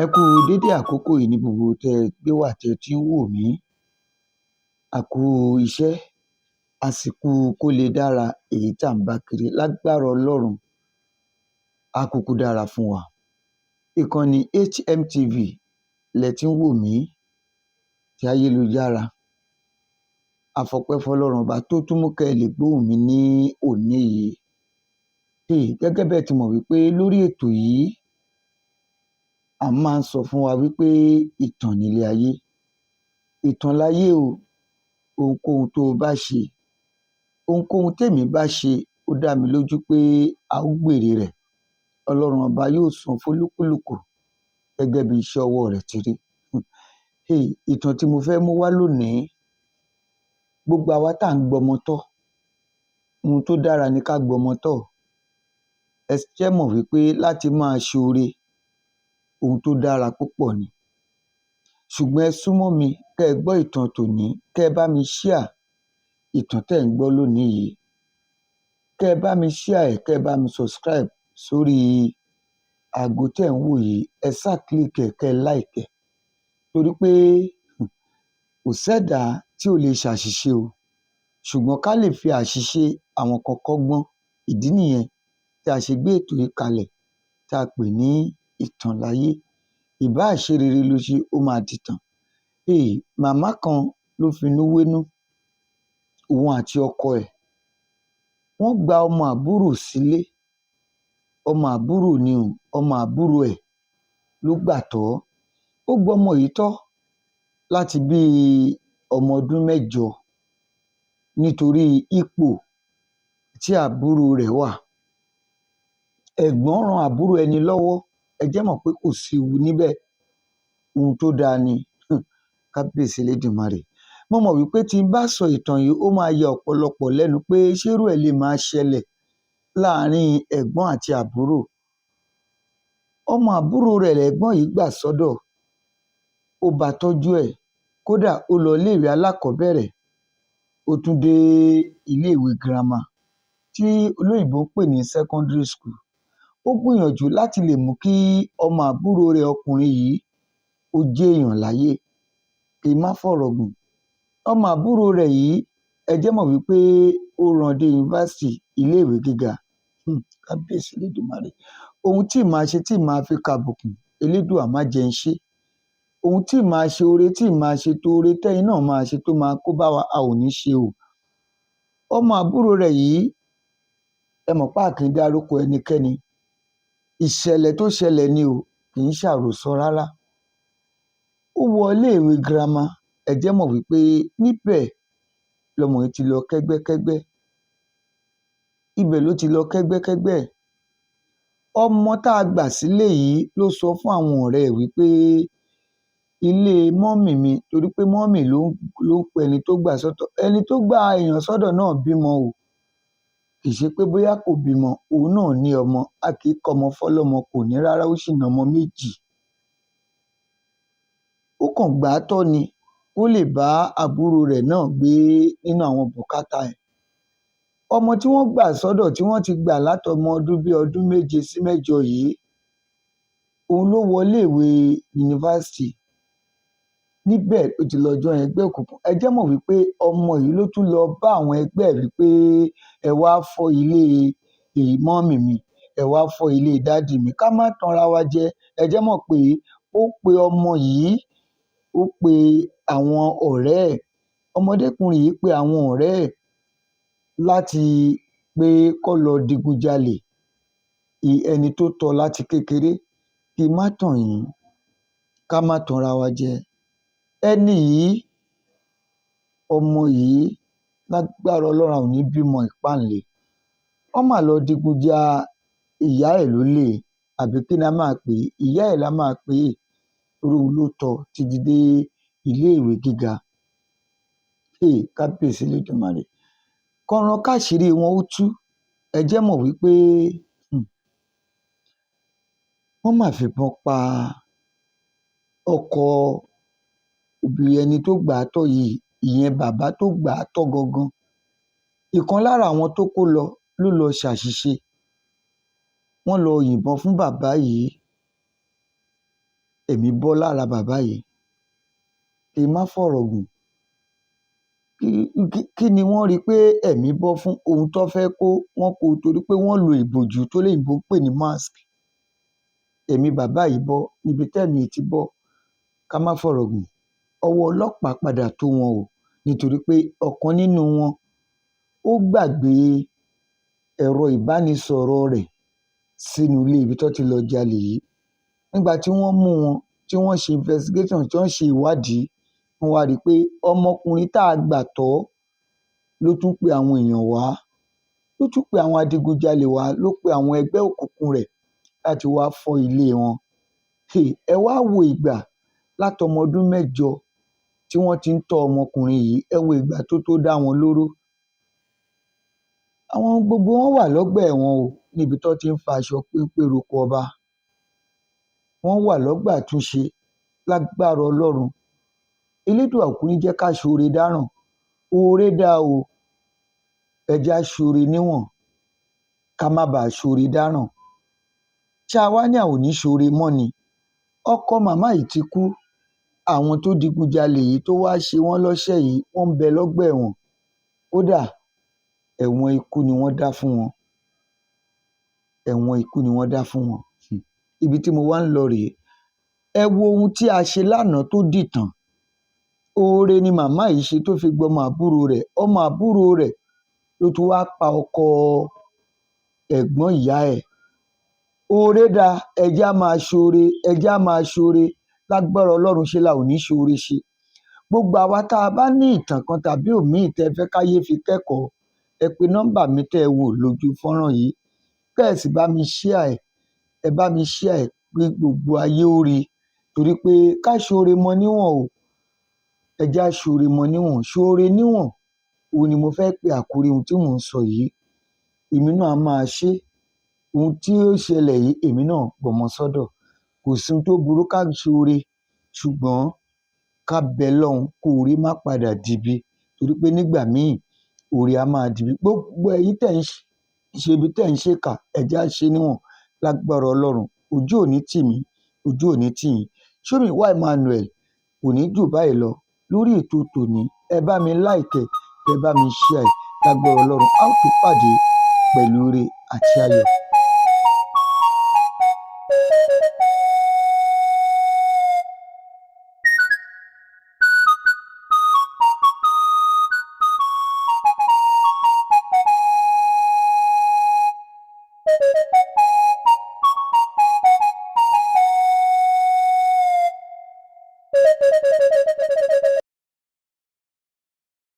Ẹ kú dédé àkókò yìí ní gbogbo tẹ́ ẹ gbé wà tẹ́ ẹ ti ń wò mí. A kú iṣẹ́, a sì kú kó lè dára èyí tá à ń bá kiri lágbára Ọlọ́run. Á kúkú dára fún wa. Ìkànnì HMTV lẹ ti ń wò mí ti ayélujára. A fọpẹ́ fọlọ́run ọba tó tún mú kẹ́ ẹ lè gbóhùn mi ní òní yìí. Gẹ́gẹ́ bẹ́ẹ̀ ti mọ̀ wípé lórí ètò yìí, a máa ń sọ fún wa wípé ìtàn nílé ayé. Ìtàn láyé o. Ohunkóhun tó o bá ṣe, ohunkóhun témi bá ṣe, ó dá mi lójú pé a ó gbèrè rẹ̀. Ọlọ́run ọba yóò san fólúkúlùkù gẹ́gẹ́ bí iṣẹ́ ọwọ́ rẹ̀ ti rí. Ìtàn tí mo fẹ́ mú wá lónìí, gbogbo àwa tá à ń gbọmọ tọ́, ohun tó dára ni ká gbọmọ tọ́. Ẹ jẹ́ mọ̀ wípé láti máa ṣoore, ohun tó dára púpọ̀ ni. Ṣùgbọ́n ẹ súnmọ́ mi kẹ́ ẹ gbọ́ ìtàn tòní, kẹ́ ẹ bá mi share ìtàn tẹ́ ẹ̀ ń gbọ́ lónìí yìí. Kẹ́ ẹ bá mi share ẹ̀, kẹ́ ẹ bá mi subscribe sórí aago tẹ́ ẹ̀ ń wò yìí. Ẹ ṣáà click ẹ̀, kẹ́ ẹ like ẹ̀. Torí pé kò sẹ́dàá tí ò lè ṣàṣìṣe o. Ṣùgbọ́n ká lè fi àṣìṣe àwọn kan kọ́gbọ́n. Ìdí nìyẹn tí a ṣe gbé ètò yìí kalẹ̀ tí a pè ní Ìtàn Láyé. Ìbáà ṣe rere ló ṣe, ó máa dìtàn. Màmá kan ló finú wénú, òun àti ọkọ ẹ̀. Wọ́n gba ọmọ àbúrò sílé. Ọmọ àbúrò ni o, ọmọ àbúrò ẹ̀ ló gbà tọ́. Ó gbọ́mọ yìí tọ́ láti bí ọmọ ọdún 8 nítorí ipò tí àbúrò rẹ̀ wà. Ẹ̀gbọ́n ran àbúrò ẹni lọ́wọ́. Ẹ jẹ́ mọ̀ pé kò sí ewu níbẹ̀. Ohun tó dáa ni. Kábíyèsí Elédùmarè. Mo mọ̀ wípé tí n bá sọ ìtàn yìí, ó máa ya ọ̀pọ̀lọpọ̀ lẹ́nu pé ṣérú ẹ̀ lè máa ṣẹlẹ̀ láàárín ẹ̀gbọ́n àti àbúrò. Ọmọ àbúrò rẹ̀ lẹ̀gbọ́n yìí gbà sọ́dọ̀. Ó bá tọ́jú ẹ̀. Kódà ó lọ iléèwé alákọ̀ọ́bẹ̀rẹ̀, ó tún dé iléèwé girama tí olóyìnbó ń pè ní secondary school. Ó gbìyànjú láti lè mú kí ọmọ àbúrò rẹ̀ ọkùnrin yìí ó jẹ́ èèyàn láyé. Kí n má fọ̀rọ̀ gùn. Ọmọ àbúrò rẹ̀ yìí, ẹ jẹ́ mọ̀ wípé ó rán dé yunifásítì, iléèwé gíga. Kábíyèsí Elédùmarè. Ohun tí màá ṣe tí màá fi kàbùkùn, Elédùà má jẹ́ ń ṣe. Ohun tí màá ṣe, oore tí màá ṣe tó oore tẹ́yin náà máa ṣe tó máa kó bá wa, a ò ní ṣe o. Ọmọ àbúrò rẹ̀ yìí, ẹ mọ̀ pé a kì í dárúkọ ẹnikẹ́ni. Ìṣẹ̀lẹ̀ tó ṣẹlẹ̀ ni o, kì í ṣàròsọ rárá. Ó wọ iléèwé girama. Ẹ jẹ́ mọ̀ wípé níbẹ̀ lọmọ yìí ti lọ kẹ́gbẹ́kẹ́gbẹ́. Ibẹ̀ ló ti lọ kẹ́gbẹ́kẹ́gbẹ́. Ọmọ tá a gbà sílé yìí ló sọ fún àwọn ọ̀rẹ́ ẹ̀ wípé ilé mummy mi, torí pé mummy ló ń pe ẹni tó gbà sọ́tọ̀. Ẹni tó gba èèyàn sọ́dọ̀ náà bímọ o. Kì í ṣe pé bóyá kò bímọ, òun náà ní ọmọ. A kì í kọ́mọ fọ́lọ́mọ kò ní rárá, ó sì ní ọmọ 2. Ó kàn gbà á tọ́ ni kó lè bá àbúrò rẹ̀ náà gbé nínú àwọn bùkátà ẹ̀. Ọmọ tí wọ́n gbà sọ́dọ̀ tí wọ́n ti gbà látọmọ ọdún bí ọdún 7 sí 8 yìí, òun ló wọ iléèwé yunifásítì. Níbẹ̀ ló ti lọ join ẹgbẹ́ òkùnkùn. Ẹ jẹ́ mọ̀ wípé ọmọ yìí ló tún lọ bá àwọn ẹgbẹ́ ẹ̀ wípé ẹ wá fọ́ ilé mummy mi, ẹ wá fọ́ ilé daddy mi. Ká má tanra wa jẹ. Ẹ jẹ́ mọ̀ pé ó pe ọmọ yìí, ó pe àwọn ọ̀rẹ́ ẹ̀. Ọmọdékùnrin yìí pe àwọn ọ̀rẹ́ ẹ̀ láti pé kó lọ digunjalè ẹni tó tọ́ láti kékeré. Kí n má tàn yín, ká má tanra wa jẹ. Ẹni yìí, ọmọ yìí, lágbára Ọlọ́run, a ò ní bímọ ìpáǹle. Wọ́n mà lọ digun ja ìyá ẹ̀ lólè, àbí kí ni a máa pè é? Ìyá ẹ̀ la máa pè é, torí òun ló tọ́ títí dé iléèwé gíga. Kábíyèsí Elédùmarè. Kọ́ran káṣírí wọn ó tú. Ẹ jẹ́ mọ̀ wípé wọ́n mà fìbọn pa ọkọ òbí ẹni tó gbà á tọ́ yìí, ìyẹn bàbá tó gbà á tọ́ gangan. Ìkan lára àwọn tó kó lọ ló lọ ṣàṣìṣe. Wọ́n lọ yìnbọn fún bàbá yìí. Ẹ̀mí bọ́ lára bàbá yìí. Kí n má fọ̀rọ̀ gùn. Kí ni wọ́n rí pé ẹ̀mí bọ́ fún? Ohun tó fẹ́ kó, wọ́n kó, torí pé wọ́n lo ìbòjú tó léyìnbó ń pè ní mask. Ẹ̀mí bàbá yìí bọ́. Níbi tẹ́mi ti bọ́, ká má fọ̀rọ̀ gùn, ọwọ́ ọlọ́pàá padà tó wọn o, nítorí pé ọ̀kan nínú wọn, ó gbàgbé ẹ̀rọ ìbánisọ̀rọ̀ rẹ̀ sínú ilé ibi tó ti lọ jalè yìí. Nígbà tí wọ́n mú wọn, tí wọ́n ṣe investigation, tí wọ́n ṣe ìwádìí, wọ́n wá rí i pé ọmọkùnrin tá a gbà tọ́ ló tún pe àwọn èèyàn wá, ló tún pe àwọn adigunjalè wá, ló pe àwọn ẹgbẹ́ òkùnkùn rẹ̀ láti wá fọ́ ilé wọn. Ẹ wá wo ìgbà látọmọ ọdún 8 tí wọ́n ti ń tọ́ ọmọkùnrin yìí, ẹ wo ìgbà tó dá wọn lóró. Àwọn gbogbo wọn wà lọ́gbà ẹ̀wọ̀n o, níbi tó ti ń fa aṣọ péńpé roko ọba. Wọ́n wà lọ́gbà àtúnṣe. Lágbára Ọlọ́run, Elédùà kò ní jẹ́ ká ṣoore dáràn. Oore dá o, ẹ jẹ́ á ṣoore níwọ̀n, ká má bàa ṣoore dáràn. Ṣá wá ní àwọn ò ní ṣoore mọ́ ni? Ọkọ màmá yìí ti kú. Àwọn tó digunjalè yìí tó wáá ṣe wọ́n lọ́ṣẹ́ yìí, wọ́n ń bẹ lọ́gbà ẹ̀wọ̀n. Kódà, ẹ̀wọ̀n ikú ni wọ́n dá fún wọn. Ẹ̀wọ̀n ikú ni wọ́n dá fún wọn. Ibi tí mo wá ń lọ rèé. Ẹ wo ohun tí a ṣe lánàá tó dìtàn. Oore ni màmá yìí ṣe tó fi gbọmọ àbúrò rẹ̀. Ọmọ àbúrò rẹ̀ ló tún wáá pa ọkọ ẹ̀gbọ́n ìyá ẹ̀. Oore dá, ẹ jẹ́ á máa ṣoore, ẹ jẹ́ á máa ṣoore. Lágbára Ọlọ́run, ṣe la ò ní ṣoore ṣe. Gbogbo àwa tá a bá ní ìtàn kan tàbí òmíì tẹ́ ẹ fẹ́ káyé fi kẹ́kọ̀ọ́, ẹ pe nọ́mbà mi tẹ́ ẹ wò lójú fọ́nrán yìí, kẹ́ ẹ sì bá mi share ẹ̀. Ẹ bá mi share ẹ̀ pé gbogbo ayé ó rí i, torí pé ká ṣoore mọ níwọ̀n o. Ẹ jẹ́ á ṣoore mọ níwọ̀n. Ṣoore níwọ̀n, òun ni mo fẹ́ pe àkórí ohun tí mò ń sọ yìí. Èmi náà á máa ṣe ohun tí ó ṣẹlẹ̀ yìí, èmi náà gbọ́mọ sọ́dọ̀. Kò sí ohun tó burú ká ṣoore, ṣùgbọ́n ká bẹ Ọlọ́hun kó oore má padà dibi, torí pé nígbà míì, oore á máa dibi. Gbogbo ẹ̀yin tẹ́ ń ṣe ibi, tẹ́ ń ṣèkà, ẹ jẹ́ á ṣe níwọ̀n. Lágbára Ọlọ́run, ojú ò ní tì mí, ojú ò ní tì yín. Ṣómìwá Emmanuel kò ní jù báyìí lọ lórí ètò tòní. Ẹ bá mi like ẹ, ẹ bá mi share ẹ. Lágbára Ọlọ́run, a ó tún pàdé pẹ̀lú ire àti ayọ̀.